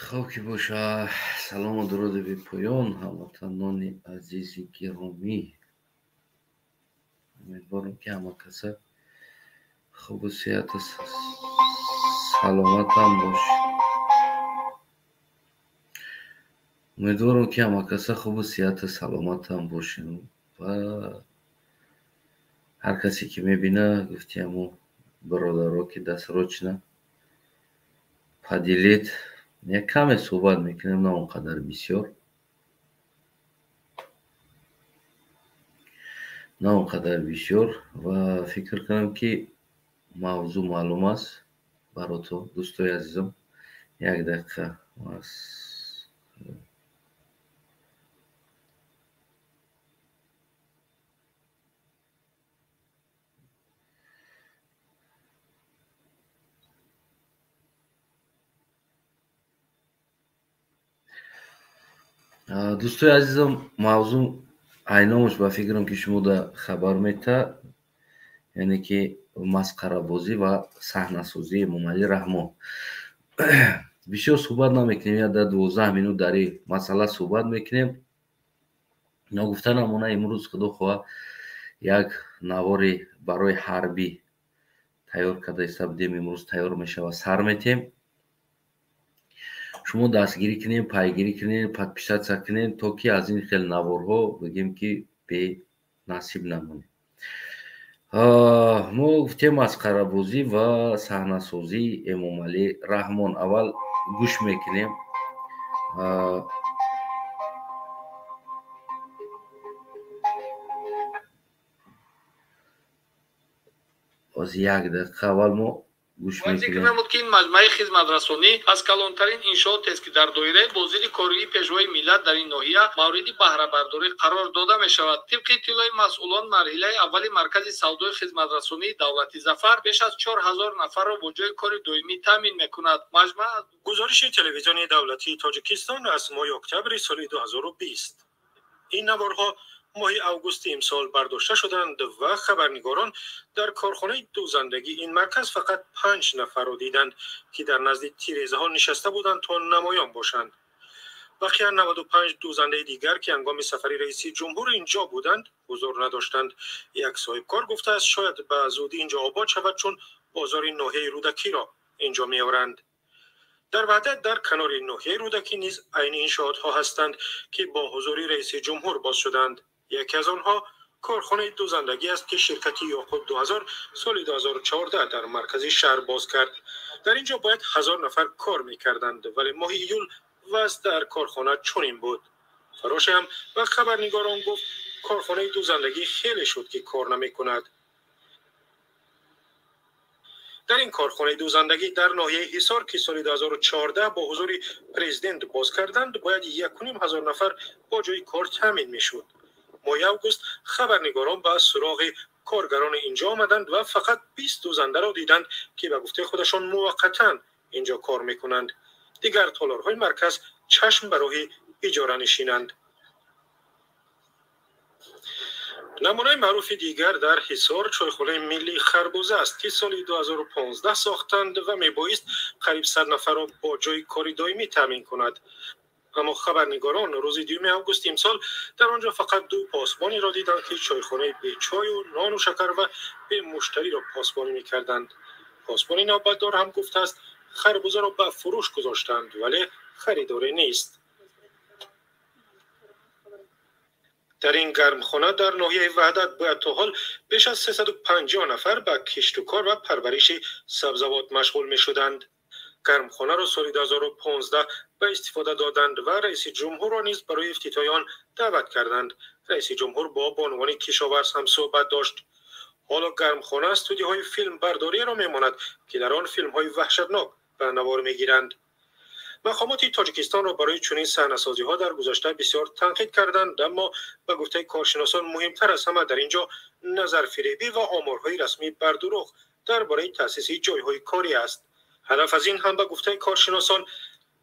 Хоб ки боша, салому дуруди бепоён ҳамватанони азизи гиромӣ. Умедворам, ки ҳама каса хубу сеҳату саломатам бошед. Умедворам, ки ҳама каса хубу сеҳату саломатам бошем ва ҳар касе ки мебина, гуфти ҳамо бародаро, ки дастрочна поделить. Як каме суҳбат мекунем, на он қадар бисёр, на он қадар бисёр, ва фикр кунам, ки мавзӯъ маълум аст баротон, дӯстои азизам. Як дақиқа. Дӯстои азизам, мавзӯъ айномаш, ба фикрам, ки шумо да хабар метаҳад, яъне ки масқарабозӣ ва саҳнасозии Эмомалӣ Раҳмон. Бисёр суҳбат намекунем, я дар 12 минут дар ин масъала суҳбат мекунем. Ногуфта намона, имрӯз, худо хоҳад, як навори барои ҳарбӣ тайёр карда иста будем, имрӯз тайёр мешавад, сар метем. Шумо дастгирӣ кунем, пайгирӣ кунем, подписаться кунем, то ки аз ин хел наворҳо, бигем, ки бенасиб намонем. Мо гуфтем, масқарабозӣ ва саҳнасозии Эмомалӣ Раҳмон. Аввал гӯш мекунем. Боз як дақиқа, аввал мо гӯш зикр намуд, ки ин маҷмӯаи хизматрасонӣ аз калонтарин иншоотест, ки дар доираи боздиди кории Пешвои миллат дар ин ноҳия мавриди баҳрабардорӣ қарор дода мешавад. Тибқи иттилои масъулон, марҳилаи аввали маркази савдои хизматрасонии давлати Зафар беш аз 4000 нафарро бо ҷои кори доимӣ таъмин мекунад. Маҷмӯа Гузориши телевизиони давлатии Тоҷикистон аз моҳи октябри соли 2020. Ин наворҳо моҳи августи имсол бардошта шуданд ва хабарнигорон дар корхонаи дӯзандагии ин марказ фақат панҷ нафарро диданд, ки дар назди тирезаҳо нишаста буданд то намоён бошанд. Бақия 95 дӯзандаи дигар, ки ҳангоми сафари раиси ҷумҳур инҷо буданд, ҳузур надоштанд. Як соҳибкор гуфтааст, шояд ба зудӣ инҷо обод шавад, чун бозори ноҳияи Рӯдакиро инҷо меоранд. Дар Ваҳдат, дар канори ноҳияи Рӯдакӣ низ айни иншоотҳо ҳастанд, ки бо ҳузури раиси ҷумҳур боз шуданд. Яке аз онҳо корхонаи дӯзандагӣ аст, ки ширкати Ёқут 2000 соли 2014 дар маркази шаҳр боз кард. Дар ин ҷо бояд 1000 нафар кор мекарданд, вале моҳи июл вазъ дар корхона чунин буд. Фароше ҳам ба хабарнигорон гуфт, корхонаи дӯзандагӣ хеле шуд, ки кор намекунад. Дар ин корхонаи дӯзандагӣ дар ноҳияи Ҳисор, ки соли 2014 бо ҳузури президент боз карданд, бояд 1500 нафар бо ҷои кор таъмин мешуд. Моҳи август хабарнигорон ба суроғи коргарони инҷо омаданд ва фақат 20 дӯзандаро диданд, ки ба гуфтаи худашон муваққатан инҷо кор мекунанд. Дигар толорҳои марказ чашм ба роҳи иҷоранишинанд. Намунаи маъруфи дигар дар Ҳисор чойхонаи миллии Харбуза аст, ки соли 2015 сохтанд ва мебоист қариб 100 нафарро бо ҷои кори доимӣ таъмин кунад. Аммо хабарнигорон рӯзи 2 августи имсол дар он ҷо фақат ду посбониро диданд, ки чойхонаи бечою нону шакар ва бемуштариро посбонӣ мекарданд. Посбони навбатдор ҳам гуфтааст, харбузаро ба фурӯш гузоштанд, вале харидорӣ нест. Дар ин гармхона дар ноҳияи Ваҳдат бояд то ҳол беш аз 350 нафар ба киштукор ва парвариши сабзавот машғул мешуданд. Гармхонаро соли 2015 ба истифода доданд ва раиси ҷумҳурро низ барои ифтитоҳи он даъват карданд. Раиси ҷумҳур бо бонувони кишоварз ҳам суҳбат дошт. Ҳоло гармхона студияҳои филмбардориро мемонад, ки дар он филмҳои ваҳшатнок ба навор мегиранд. Мақомоти Тоҷикистонро барои чунин саҳнасозиҳо дар гузашта бисёр танқид карданд, аммо ба гуфтаи коршиносон, муҳимтар аз ҳама дар ин ҷо назарфиребӣ ва оморҳои расмӣ бардурӯғ дар бораи таъсиси ҷойҳои корӣ аст. Ҳадаф аз ин ҳам, ба гуфтаи коршиносон,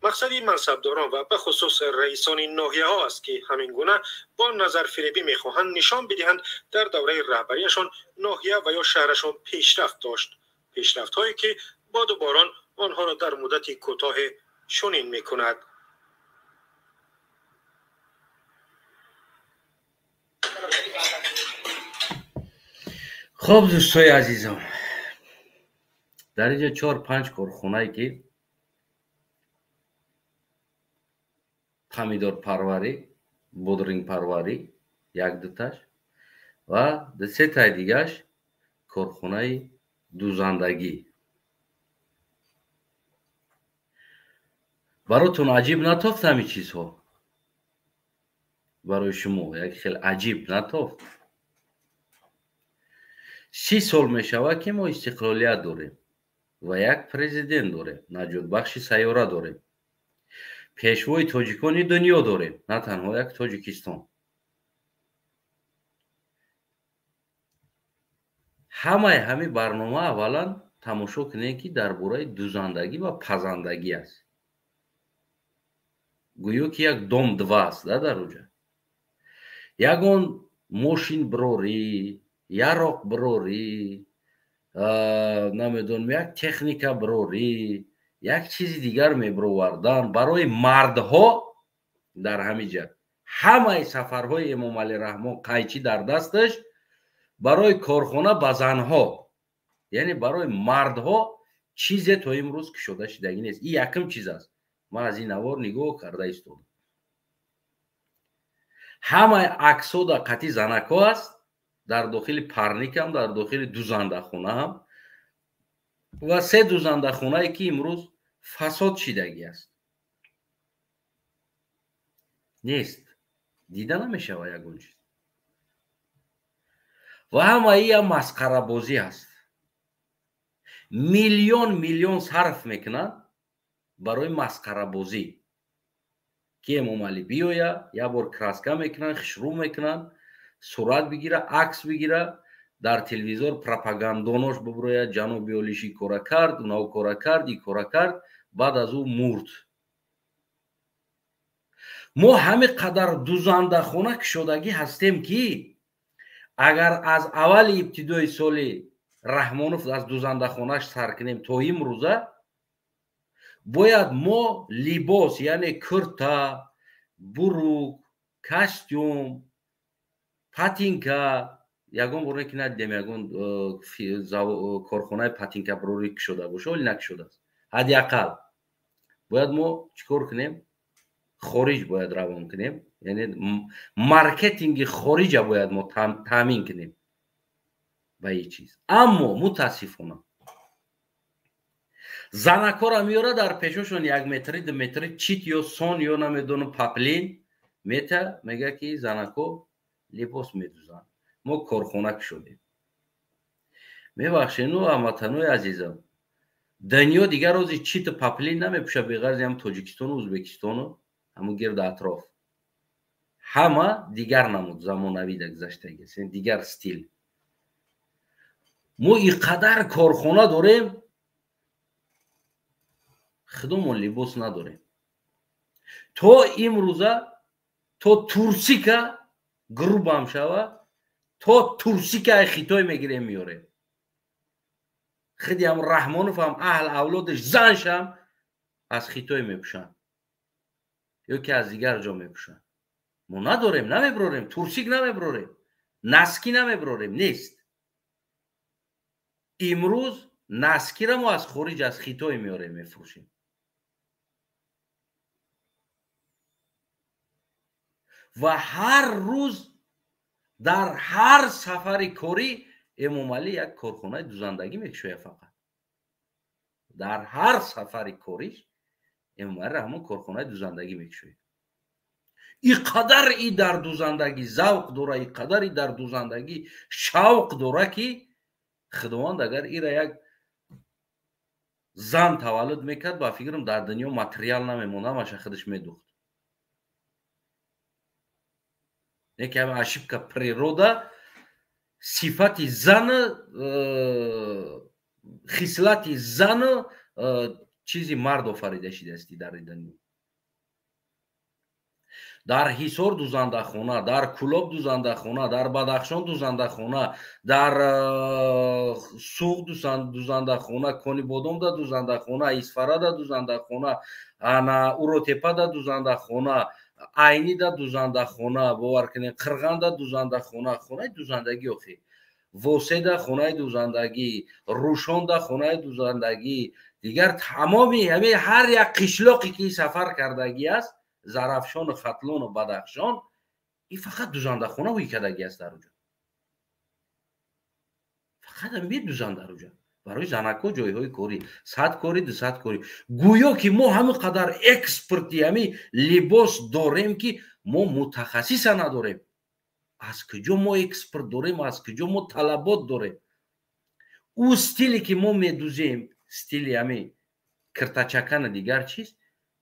мақсади мансабдорон ва бахусус раисони ноҳияҳо аст, ки ҳамин гуна бо назарфиребӣ мехоҳанд нишон бидиҳанд, дар давраи раҳбарияшон ноҳия ва ё шаҳрашон пешрафт дошт, пешрафтҳое ки боду борон онҳоро дар муддати кӯтоҳе чунин мекунад. Хуб, дӯстои азизам, дар инҷо 4-5 корхонае ки помидорпарварӣ, бодрингпарварӣ як дуташ ва сетаи дигаш корхонаи дузандагӣ. Баротон аҷиб натофт ҳамин чизҳо? Барои шумо як хел аҷиб натофт? 30 сол мешавад ки мо истиқлолият дорем ва як президент дорем, наҷотбахши сайёра дорем, пешвои тоҷикони дунё дорем, на танҳо як Тоҷикистон. Ҳамаи ҳамин барнома аввалан тамошо кунем, ки дар бораи дузандагӣ ва пазандагӣ аст. Гӯё ки як дом два аст дар оҷа. Ягон мошин бирорӣ, яроқ бирорӣ, намедонам, як техника бирорӣ, як чизи дигар мебировардан барои мардҳо дар ҳамин ҷа. Ҳамаи сафарҳои Эмомалӣ Раҳмон қайчӣ дар дасташ барои корхона ба занҳо, яъне барои мардҳо чизе то имрӯз кушода шудагӣ нест. Ин якум чиз аст. Ман аз ин навор нигоҳ карда истодам. Ҳамаи аксҳо дар қатъи занакҳо аст, дар дохили парникам, дар дохили дузандахонаам ва се дузандахонае ки имрӯз фасод шидагӣ аст. Нест, дида намешавад ягон чиз. Ва ҳамаи ям масқарабозӣ аст. Миллион миллион сарф мекунанд барои масқарабозӣ, ки Эмомалӣ биёя, як бор краска мекунанд, хушрӯ мекунанд, сурат бигира, акс бигира, дар телевизор пропагандонош биброяд, ҷаноби олиш ин кора кард, унав кора кард, ин кора кард, баъд аз ӯ мурд. Мо ҳамин қадар дузандахона кушодагӣ ҳастем, ки агар аз аввали ибтидои соли Раҳмонов аз дузандахонаш сар кунем то имрӯза, бояд мо либос, яъне курта, бурук, костюм, патинка, ягон бор ки надидем ягон корхонаи патинка бирорӣ кушода боша, вале накушодааст. Ҳадди ақал бояд мо чӣ кор кунем? Хориҷ бояд равон кунем, яъне маркетинги хориҷа бояд мо таъмин кунем ба ин чиз. Аммо мутаассифона занакҳоро меёра, дар пешошон 1 метри, 2 метри чит ё сон ё намедонам паплин мета, мега ки занакҳо либос медузанд, мо корхона кушодем. Мебахшед, ну ҳамватанои азизам, дунё дигар рози читу паплин намепӯша, беғарзи ҳам Тоҷикистону Ӯзбекистону ҳамун гирду атроф. Ҳама дигар намуд замонавӣ да гузаштагӣ, дигар стил. Мо ин қадар корхона дорем, худомон либос надорем. То имрӯза то турсика грубам шава, то турсикаи Хитой мегирем меёрем. Худи ҳам Раҳмонов ҳам аҳл авлодаш заншам аз Хитой мепӯшанд ё ки аз дигар ҷо мепӯшанд. Мо надорем, намеброрем, турсик намеброрем, наски намеброрем, нест. Имрӯз наскира мо аз хориҷ, аз Хитой меёрем, мефурӯшем. Ва ҳар рӯз дар ҳар сафари корӣ Эмомалӣ як корхонаи дузандагӣ мекушояд. Фақат дар ҳар сафари кориш Эмомалӣ Раҳмон корхонаи дузандагӣ мекушояд. И қадар и дар дузандагӣ завқ дора, и қадар и дар дузандагӣ шавқ дора, ки Худованд агар ира як зан таваллуд мекард, ба фикрам дар дунё материал намемонд, ҳамаша худаш медухт. Яке ҳама ошибка природа, сифати зан, хислати зан чизи мард офарида шидааст дар дунё. Дар Ҳисор дузандахона, дар Кӯлоб дузандахона, дар Бадахшон дузандахона, дар Суғд дузандахона, Конибодомда дузандахона, Исфарада дузандахона, ана Уротепада дузандахона, Айнида дузандахона, бовар кунед, Қирғанда дузандахона, хонаи дузандагӣ охи. Воседа хонаи дузандагӣ, Рӯшонда хонаи дузандагӣ, дигар тамоми ҳамин ҳар як қишлоқе ки сафар кардагӣ аст, Зарафшону Хатлону Бадахшон, ин фақат дузандахона ҳуй кардагӣ аст дар уҷо. Фақат ҳам медузанд дар уҷо. Барои занакҳо ҷойҳои корӣ, 100 корӣ, 200 корӣ. Гӯё ки мо ҳамин қадар экспорти ҳамин либос дорем, ки мо мутахассиса надорем. Аз куҷо мо экспорт дорем, аз куҷо мо талабот дорем? Ӯ стиле ки мо медузем, стили ҳамин киртачакана дигар чиз,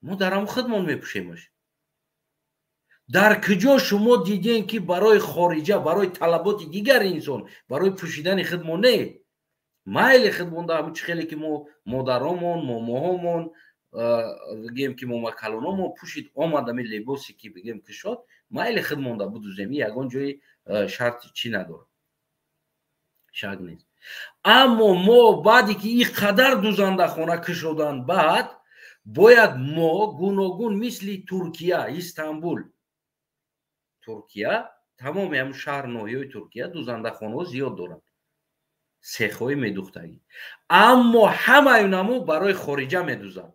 мо дар ҳамон худмон мепӯшемаш. Дар куҷо шумо дидем, ки барои хориҷа, барои талаботи дигар инсон, барои пӯшидани худмон не, майли худмон дар ҳамон чӣ хеле ки мо модаромон, момоҳомон, бигем ки момакалономон пӯшид омад ҳамин либосе ки бигем кушод, майли худмонда будузем, ягон ҷои шарти чӣ надорад, шак нест. Аммо мо баъде ки ин қадар дузандахона кушодан, баъд бояд мо гуногун мисли Туркия, Истанбул, Туркия, тамоми ҳамун шаҳр ноҳияҳои Туркия дузандахонаҳо зиёд доранд, сехҳои медухтагӣ. Аммо ҳамаи намо барои хориҷа медузанд,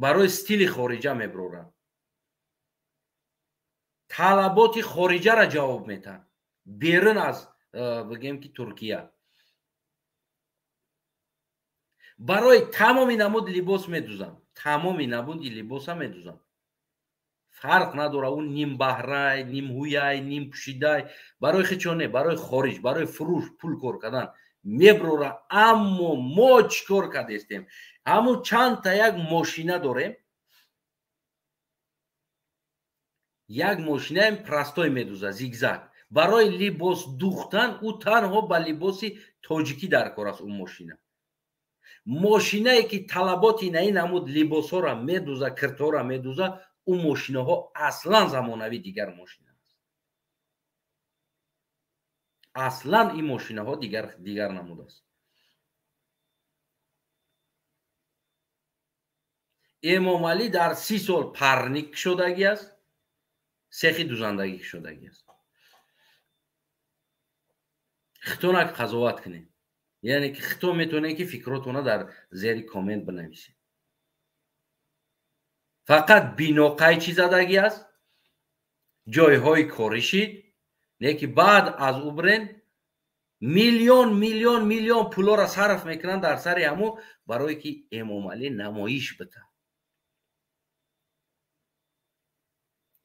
барои стили хориҷа меброранд, талаботи хориҷаро ҷавоб метаҳанд берун аз бигем ки Туркия. Барои тамоми намуд либос медузанд, тамоми намуди либоса медузанд. Фарқ надорад ӯ нимбаҳрай, нимҳуяй, нимпӯшидай, барои хичо не, барои хориҷ, барои фурӯш, пул кор кардан меброра. Аммо мо чӣ кор кардестем? Ҳамун чандта як мошина дорем, як мошинаем простой медуза, зигзаг. Барои либос духтан ӯ танҳо ба либоси тоҷикӣ дар кор аст. Ӯ мошина, мошинае ки талаботи на ин намуд либосҳоро медуза, киртҳоро медуза, ӯ мошинаҳо аслан замонавӣ дигар мошина аст. Аслан ин мошинаҳо дигар намуд аст. Эмомалӣ дар 30 сол парник кушодагӣ аст, сехи дузандагӣ кушодагӣ аст. Хитонак қазоват кунед, яъне ки хито метавонед ки фикротона дар зери коммент бинависед. Фақат бино қайчӣ задагӣ аст, ҷойҳои корӣ шид, не ки баъд аз ӯ бирен миллион миллион миллион пулоро сарф мекунанд дар сари ҳамо, барое ки Эмомалӣ намоиш бита.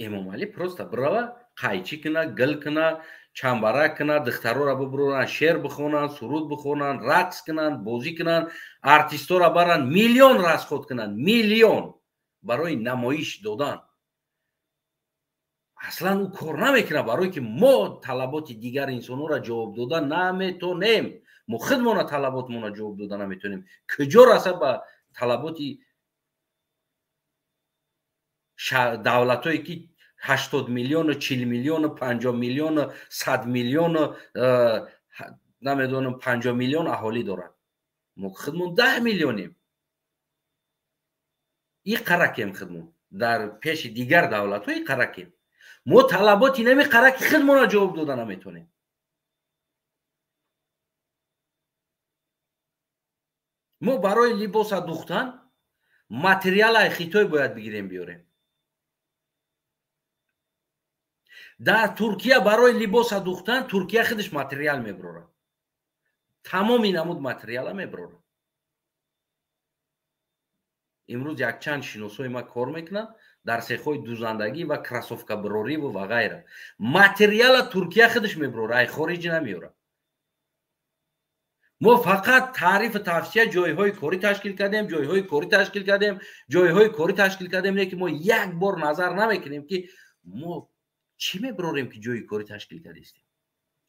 Эмомалӣ просто бирава қайчӣ куна, гил куна, чамбарак куна, духтарора бибуранд, шеър бихонанд, суруд бихонанд, рақс кунанд, бозӣ кунанд, артистора баранд, миллион расход кунанд, миллион барои намоиш додан. Аслан ӯ кор намекунад, барое ки мо талаботи дигар инсонҳоро ҷавоб дода наметонем. Мо худмона талаботмона ҷавоб дода наметонем. Куҷо раса ба талаботи давлатҳое ки 80 миллиону, 40 миллиону, 50 миллиону, 100 миллиону, намедонам 50 миллион аҳолӣ доранд. Мо худмон 10 миллионем. И қаракем худмон дар пеши дигар давлатҳо, и қаракем. Мо талаботи нами қараки худмонро ҷавоб дода наметонем. Мо барои либоса духтан материалаи хитой бояд бигирем биёрем. Дар Туркия барои либоса духтан Туркия худаш материал меброрад, тамоми намуд материала меброрад. Имрӯз якчанд шиносои ма кор мекунанд дар сехҳои дузандагӣ ва кроссовкаброриву ва ғайра. Материала Туркия худаш меброрад, ай хориҷ намеёрад. Мо фақат таърифу тавсия ҷойҳои корӣ ташкил кардем, ҷойҳои корӣ ташкил кардем, ҷойҳои корӣ ташкил кардем, не ки мо як бор назар намекунем ки мо чӣ меброрем ки ҷойи корӣ ташкил кардистем.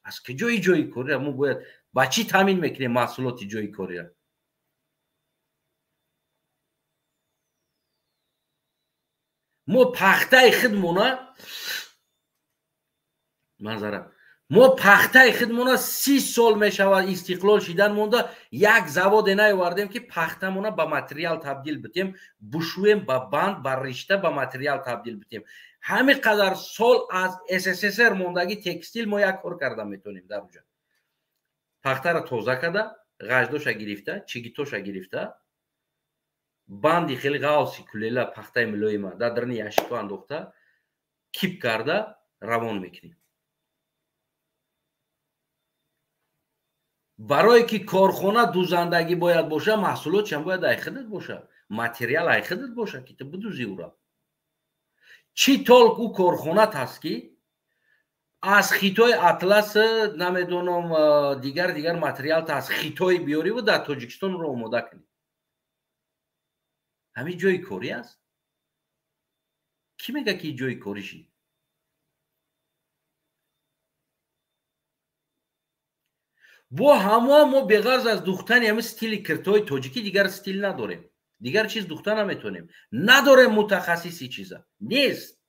Аз куҷои ҷойи кориро мо бояд ба чӣ таъмин мекунем маҳсулоти ҷойи кориро? Мо пахтаи худмона манзара, мо пахтаи худмона 30 сол мешавад истиқлол шидан монда, як заводе наёвардем ки пахтамона ба материал табдил битем, бушӯем ба банд, ба ришта, ба материал табдил битем. Ҳамин қадар сол аз СССР мондаги текстил мо як кор карда метонем дар уҷа. Пахтара тоза карда, ғаждоша гирифта, чигитоша гирифта, банди хеле ғавси кулела пахтаи мулоима дар дарни яшико андохта, кип карда равон мекунем. Барое ки корхона дузандагӣ бояд боша, маҳсулотшам бояд айхидат боша, материал айхидат боша ки ту бидузӣ ура. Чӣ толк ӯ корхонат ҳаст ки аз Хитой атлас намедонам дигар дигар материалта аз Хитой биёриву дар Тоҷикистон уро омода кунӣ? Ҳамин ҷои корӣ аст? Кӣ мега ки ҷои корӣ шид? Бо ҳамо мо беғарз аз духтани ҳами стили киртои тоҷикӣ дигар стил надорем, дигар чиз духта наметонем, надорем мутахассиси чиза нест,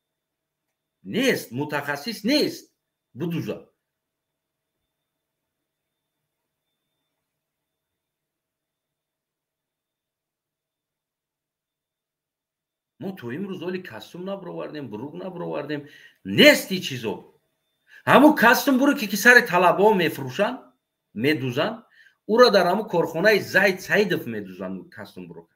нест, мутахассис нест будуза. Мо то имрӯз оли костюм набировардем, бурук набировардем, нест и чизо. Ҳамун костюм буруке ки сари талабаҳо мефурӯшанд, медузанд, ура дар ҳамун корхонаи Зайд Саидов медузанд костюм бурука.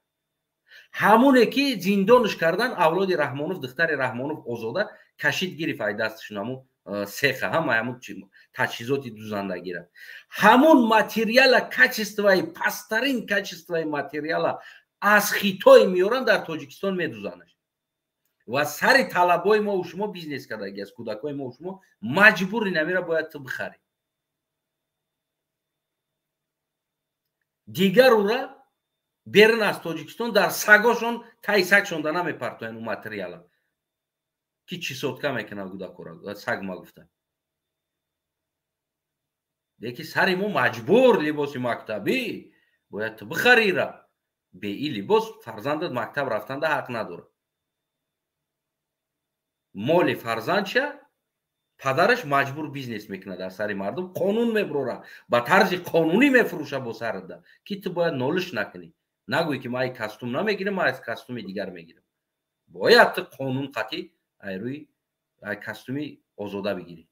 Ҳамоне ки зиндонш кардан авлоди Раҳмонов, духтари Раҳмонов Озода кашид гирифт ай дасташон ҳамун сеха, ҳама ҳамун таҷҳизоти дузандагира. Ҳамун материала качествои пасттарин качествои материала аз Хитой меоранд, дар Тоҷикистон медузанаш. Ва сари талабои мо шумо бизнес кардаги аст, кӯдакои мо шумо маҷбури намира бояд ту бихарӣ. Дигар ура берун аз Тоҷикистон дар сагошон тай сагшон да намепартоянд ӯ материала ки чисотка мекунад кӯдакора, саг ма гуфта. Леки сари мо маҷбур либоси мактабӣ бояд ту бихарира. Бе ин либос фарзандат мактаб рафтанда ҳақ надорад. Моли фарзандша падараш маҷбур бизнес мекунад дар сари мардум, қонун меброра, ба тарзи қонунӣ мефурӯша бо сарда ки ту бояд нолиш накунӣ, нагӯй ки ман ай костюм намегирам, ман аз костюми дигар мегирам. Бояд ту қонун қатъи ай рӯи ай костюми Озода бигирӣ.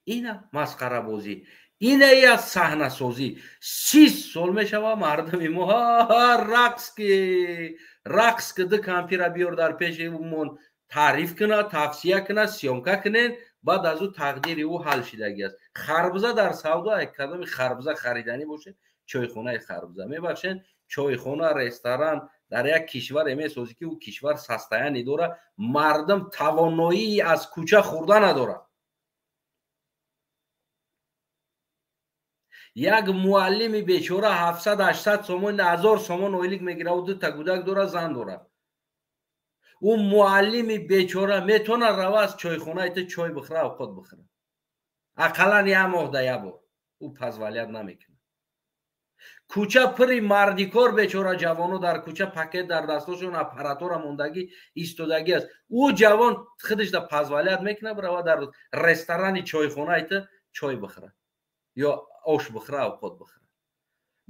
Ина масхарабозӣ, ина аз саҳнасозӣ. 30 сол мешава мардуми мо рақс ки рақс ки ду кампира биёр дар пеши умон таъриф кунад, тавсия кунад, съёмка кунед, баъд аз ӯ тақдири ӯ ҳал шидагӣ аст. Харбуза дар савдо, кадоми харбуза хариданӣ бошед, чойхонаи харбуза мебахшед, чойхона, ресторан дар як кишваре месозӣ ки ӯ кишвар состояние дорад, мардум тавоноии аз кӯча хӯрда надорад. Як муаллими бечора 700-800 сомон, 1000 сомон ойлик мегирад, ӯ дута кӯдак дорад, зан дорад. Ӯ муаллими бечора метавонад рава аз чойхонаи ту чой бихӯра, овқот бихӯра, ақаллан як моҳ да як бор. Ӯ позволят намекунад. Кӯча пури мардикор бечора ҷавоно дар кӯча пакет дар дастошон, аппаратура мондагӣ истодагӣ аст. Ӯ ҷавон худаш да позволят мекунад рава дар ресторани чойхонаи ту чой бихӯра ё ош бихӯра, овқот бихӯра.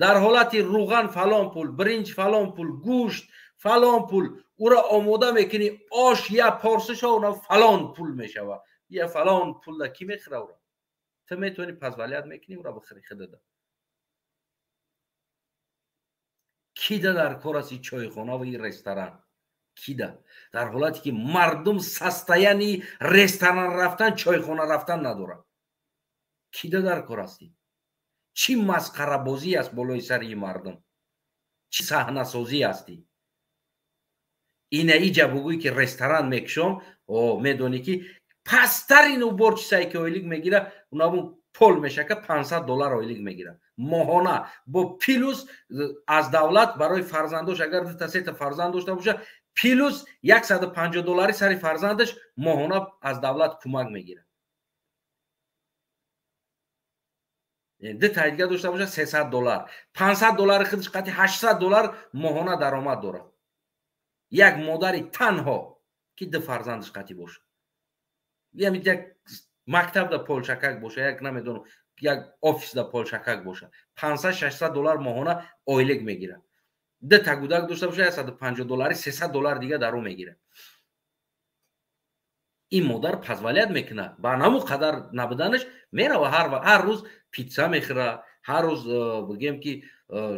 Дар ҳолати руған фалон пул, биринҷ фалон пул, гӯшт фалон пул, ура омода мекунӣ, ош я порсиша уна фалон пул мешава. Я фалон пул да кӣ мехӯра ура? Ту метавонӣ позволят мекунӣ ура бихӯри худада. Кида дар кор аст и чойхона ва и ресторан? Кида? Дар ҳолате ки мардум состоянии ресторан рафтан, чойхона рафтан надорад. Кида дар кор астӣ? Чӣ масхарабозӣ аст болои сари мардум? Чӣ саҳнасозӣ астӣ? Ина иҷа бугӯй ки ресторан мекушом, о медонӣ ки пасттарин убор чизае ки ойлик мегира, унавун пол мешака $500 ойлик мегира моҳона, бо плюс аз давлат барои фарзандош, агар дута сета фарзанд дошта боша, плюс $150 сари фарзандаш моҳона аз давлат кӯмак мегирад. Ду та дигар дошта боша $300, $500 худаш қатъи $800 моҳона даромад дорад. Як модари танҳо ки ду фарзандаш қатӣ боша, як мактабда полшакак боша, як намедонам, як офисда полшакак боша, 500-600 доллар моҳона ойлик мегирад, ду та гудак дошта боша, 150 доллари, 300 доллар дига дару мегирад. Ин модар позволять мекунад, ба наму қадар набуданаш мерава, ҳар рӯз питса мехӯра, ҳар рӯз бигем ки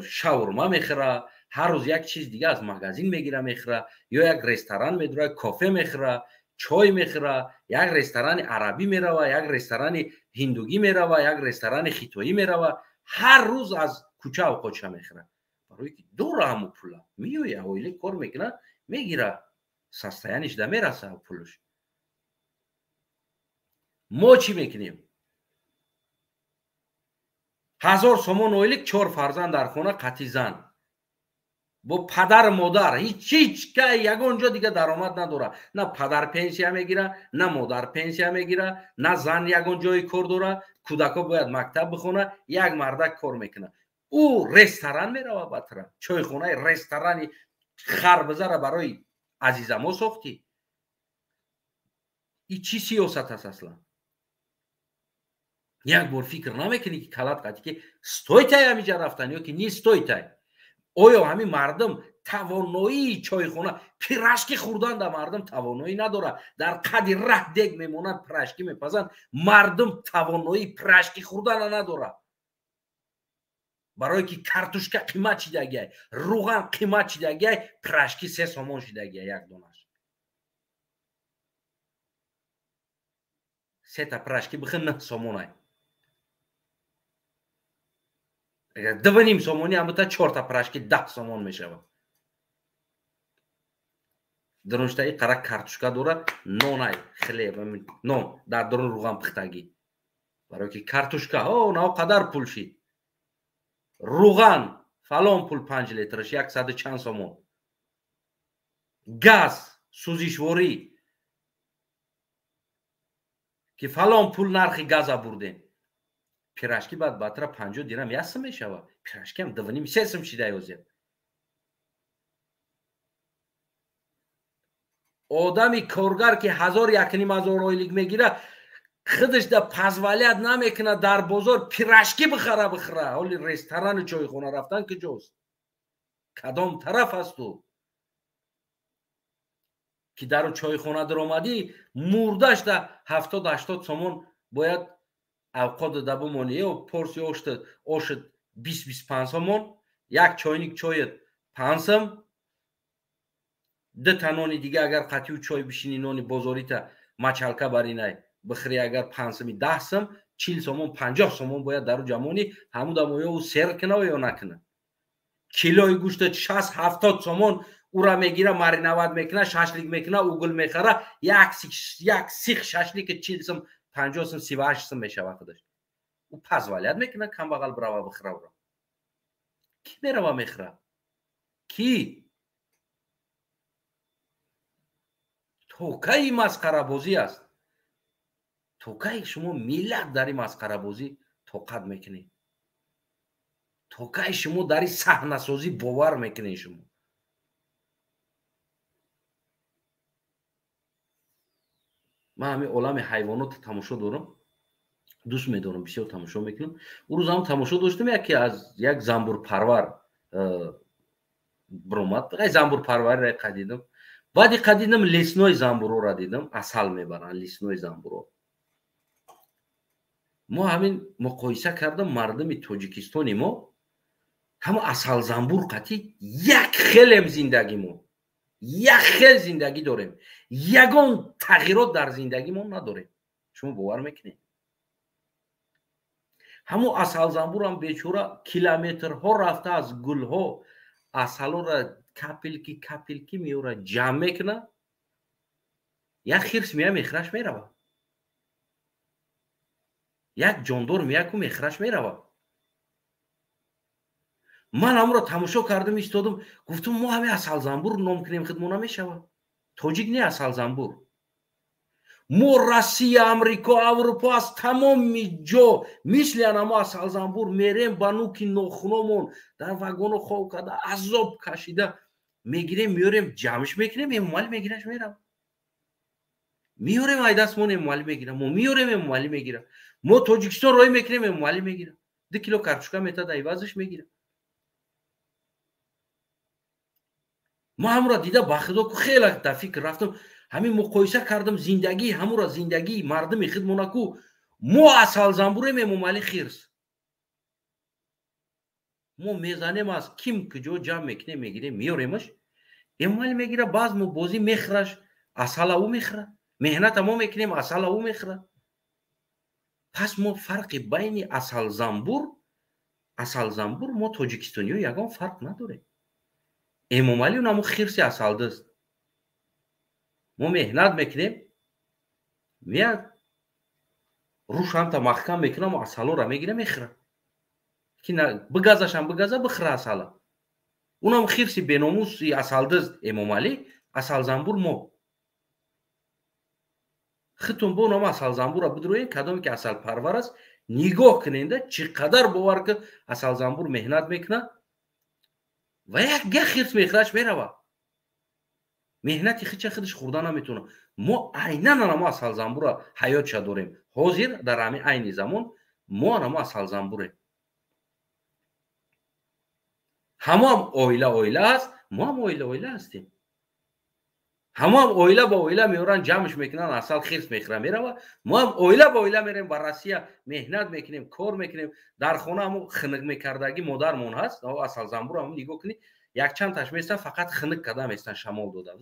шаурма мехӯра, ҳар рӯз як чиз дига аз магазин мегира мехӯра, ё як ресторан медура, кофе мехӯра, чой мехӯра, як ресторани арабӣ мерава, як ресторани ҳиндугӣ мерава, як ресторани хитоӣ мерава, ҳар рӯз аз кӯча овқотша мехӯра, барое ки дора ҳаму пула меоя, оила кор мекуна, мегира, состояниш да мераса пулаш. Мо чӣ мекунем? 1000 сомон ойлик, чор фарзанд дар хона, қатъи зан, бо падар модар, ҳеҷ кай ягон ҷо дига даромад надора. На падар пенсия мегира, на модар пенсия мегира, на зан ягон ҷои кор дора, кӯдако бояд мактаб бихона, як мардак кор мекуна. Ӯ ресторан мерава, батра чойхонаи ресторани харбизара барои азизамо сохтӣ. И чӣ сиёсат аст аслан? Як бор фикр намекунӣ ки калат қатӣ ки стоитай ҳамиҷа рафтан ё ки не стоитай? Оё ҳамин мардум тавоноии чойхона пирашки хӯрдан да мардум тавоноӣ надорад? Дар қади раҳ дег мемонанд, пирашки мепазанд, мардум тавоноии пирашки хӯрдана надорад, барое ки картушка қимат шидагиай, рӯған қимат шидагиай, пирашки 3 сомон шидагиай як донаш. Сета пирашки бихӯр 9 сомонай, агар 2.5 сомонӣ ҳам бута, чорта пирашки 10 сомон мешавад. Дарунштаи қара картушка дора, нонай, хлеб, нон дар дарун рӯған пухтагӣ, барое ки картушка о нао қадар пул шид, рӯған фалон пул 5 литраш 100 чанд сомон, газ сӯзишворӣ ки фалон пул нархи газа бурдем, пирашки баъд батра 50 дирам 1 сум мешавад, пирашкиам 2.5-3 сум шида ёзед. Одами коргар ки 1000-1500 ойлик мегира, худаш да позволять намекунад дар бозор пирашки бихара бихӯра. Ҳоли ресторану чойхона рафтан куҷост? Кадом тараф асту ки дару чойхона даромадӣ, мурдаш да 70-80 сомон бояд авқот дода бимонӣ, ё порсия ошт 20-25 сомон, як чойник чоят 5 сум, ду та нони дига агар қатиу чой бишинӣ, нони бозорита мачалка баринай бихӯри, агар 5 суми 10 сум, 40 сомон, 50 сомон бояд дару ҷамонӣ, ҳамун дам оё ӯ сер куна ё накуна? Килои гӯшта 60-70 сомон ура мегира, мариноват мекуна, шашлик мекуна, угул мехара, як сих шашлики 40 сум, 50 сум, 38 сум мешавад худаш. Ӯ позволять мекуна камбағал бирава бихӯра ура? Кӣ мерава мехӯра? Кӣ? То кай масхарабозӣ аст? То кай шумо миллат дар ин масхарабозӣ тоқат мекунед? То кай шумо дар ин саҳнасозӣ бовар мекунед шумо? Ман ҳамин олами ҳайвонотро тамошо дорам, дӯст медорам, бисёр тамошо мекунам. Ӯ рӯз ҳам тамошо доштам, яке аз як замбурпарвар биромад, замбурпарвариро қадидам. Баъди қадидам лесной замбурора дидам, асал мебаранд лесной замбуро. Мо ҳамин муқоиса кардам, мардуми тоҷикистони мо ҳама асалзамбур қатӣ як хелем зиндагимо, як хел зиндагӣ дорем, ягон тағйирот дар зиндагимон надорем. Шумо бовар мекунед? Ҳамун асалзамбурам бечора километрҳо рафта аз гулҳо асалҳоро капелки капелки меёра, ҷамъ мекуна, як хирс мея мехӯраш мерава, як ҷондор мея ку мехӯраш мерава. Ман ҳамонро тамошо кардам, истодам, гуфтам мо ҳамин асалзамбур ном кунем, худмо намешавад. Тоҷик не асалзамбур. Мо Россия, Амрико, Аврупо аз тамоми ҷо мисли анамо асалзамбур мерем, ба нуки нохуномон дар вагоно хоб карда, азоб кашида Мегирем, меорем, ҷамъш мекунем, Эмомалӣ мегираш мерав. Меорем ай дастмон, Эмомалӣ мегира. Мо меорем, Эмомалӣ мегира. Мо Тоҷикистон роҳӣ мекунем, Эмомалӣ мегира. 2 кило картошка метад, айвазаш мегира. Ма ҳамура дида ба худо ку хеле дар фикр рафтам, ҳамин муқоиса кардам зиндагии ҳамура зиндагии мардуми худмона ку мо асалзамбурем, Эмомалӣ хирс. Мо мезанем аз ким куҷо ҷамъ мекунем, мегирем, меоремаш. Эмомалӣ мегира, баъз мо бозӣ мехӯраш, асала ӯ мехӯра. Меҳната мо мекунем, асала ӯ мехӯра. Пас мо фарқи байни асалзамбур мо тоҷикистониё ягон фарқ надорем. Эмомалӣ унамо хирси асалдист. Мо меҳнат мекунем, меяд рӯшамта маҳкам мекунам, асалора мегира, мехӯра. Ки бигазашам бигаза, бихӯра асала. Унам хирси беномуси асалдист Эмомалӣ, асалзамбур мо. Хитун бо нома асалзамбура бидроен, кадоме ки асалпарвар аст, нигоҳ куненда чӣ қадар бовар ки асалзамбур меҳнат мекунад ва як гаҳ хирс мехӯраш мерава. Меҳнати хича худаш хӯрда наметавонад. Мо айнан анамо асалзамбура ҳаётша дорем. Ҳозир дар ҳамин айни замон мо анамо асалзамбурем. Ҳамоам оила оила аст, мо ҳам оила оила ҳастем. Ҳамоам оила ба оила меоранд, ҷамъш мекунанд, асал хирс мехӯра мерава. Мо ҳам оила ба оила мерем ба Россия, меҳнат мекунем, кор мекунем. Дар хона ҳамо хиник мекардагӣ модармон ҳаст, асалзамбур ҳамо нигоҳ кунӣ, якчанд таш местан, фақат хиник карда местан, шамол дода,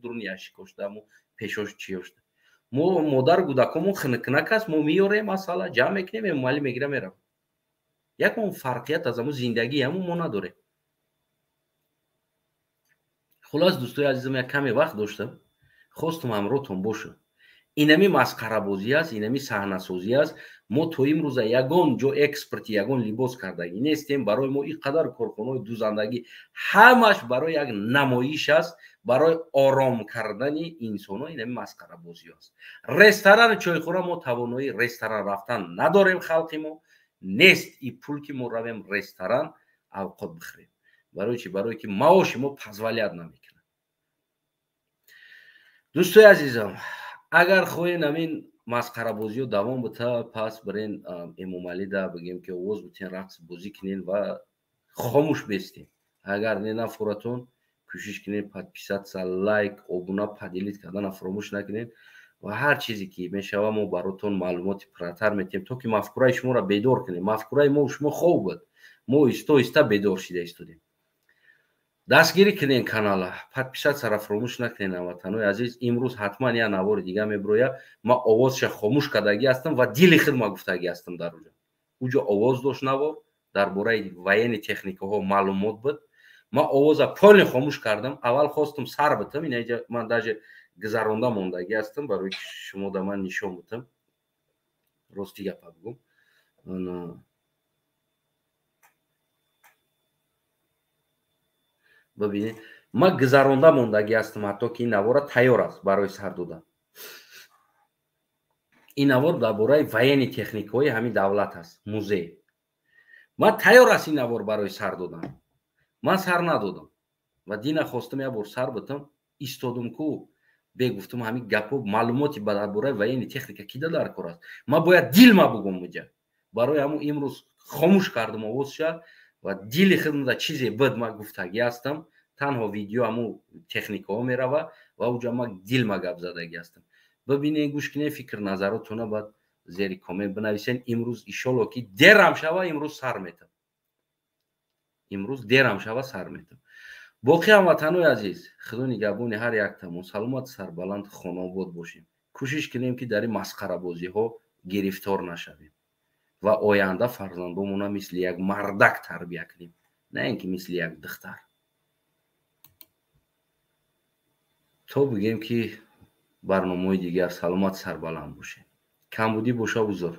дуруни яшикошта, ҳамо пешош чиёшта. Мо модар кӯдакомон хиникнак аст, мо меорем асала, ҷамъ мекунем, Эмомалӣ мегира мерава. Ягон фарқият аз ҳамо зиндагии ҳамо мо надорем. Хулос дӯстои азизам, як каме вақт доштам, хостум ҳамроҳтон бошам. Инами масхарабозӣ аст, инами саҳнасозӣ аст. Мо то имрӯза ягон ҷо экспорти ягон либос кардагӣ нестем. Барои мо ин қадар корхонаҳои дузандагӣ ҳамаш барои як намоиш аст, барои ором кардани инсонҳо инами масхарабозӣ аст. Ресторану чойхӯра мо тавоноии ресторан рафтан надорем, халқи мо нест и пул ки мо равем ресторан авқот бихӯрем. Барои чӣ? Барои ки маоши мо позволят намекунад. Дӯстои азизам, агар хоҳем ҳамин масхарабозиё давом бита, пас бирен Эмомалида бигем ки овоз битен, рақс бозӣ кунен ва хомӯш бестем. Агар не нафоратон, кӯшиш кунед подписаться, лайк, обуна, поделить кардана фаромӯш накунед ва ҳар чизе ки мешава мо баротон маълумоти пурратар метиҳем, то ки мафкураи шуморо бедор кунем. Мафкураи мо шумо хоб буд, мо оҳиста оҳиста бедор шида истодем. Дастгирӣ кунен канала, подписаться-ра фаромӯш накунен, ҳамватанои азиз. Имрӯз ҳатман як навори дига мебирояд. Ман овозша хомӯш кардагӣ ҳастам ва дили худ ма гуфтагӣ ҳастам дар уҷо. Уҷо овоз дошт навор, дар бораи военный техникаҳо маълумот буд. Ман овоза полный хомӯш кардам. Аввал хостум сар битам, инаҷа ман даже гузаронда мондагӣ ҳастам, барои ки шумо да ман нишон битам. Рости гапа бигӯм. Бибинед, ман гузаронда мондагӣ ҳастам, ҳатто ки ин навора тайёр аст барои сар додан. Ин навор дар бораи военный техникаҳои ҳамин давлат аст, музей. Ман тайёр аст ин навор барои сар додан. Ман сар надодам ва дина хостам як бор сар битам, истодум ку бегуфтум ҳамин гапо маълумоти дар бораи военный техника кида дар кор аст. Ман бояд дилма бугум муҷа. Барои ҳамун имрӯз хомӯш кардам овозша ва дили худмда чизе буд ман гуфтагӣ ҳастам. Танҳо видео ҳамун техникаҳо мерава ва уҷа ман дилма гап задагӣ ҳастам. Бибинед, гӯш кунед, фикр назаротона баъд зери коммент бинависен. Имрӯз иншолло ки дерам шава, имрӯз сар метам. Имрӯз дерам шава, сар метам. Боқӣ ҳамватанои азиз, худо нигаҳбони ҳар яктамон, саломат, сарбаланд, хонаобод бошем. Кӯшиш кунем ки дар ин масхарабозиҳо гирифтор нашавем ва оянда фарзандонмонро мисли як мардак тарбия кунем, на ин ки мисли як духтар. То бигем ки барномаҳои дигар, саломат, сарбаланд бошем. Камбудӣ боша, узр.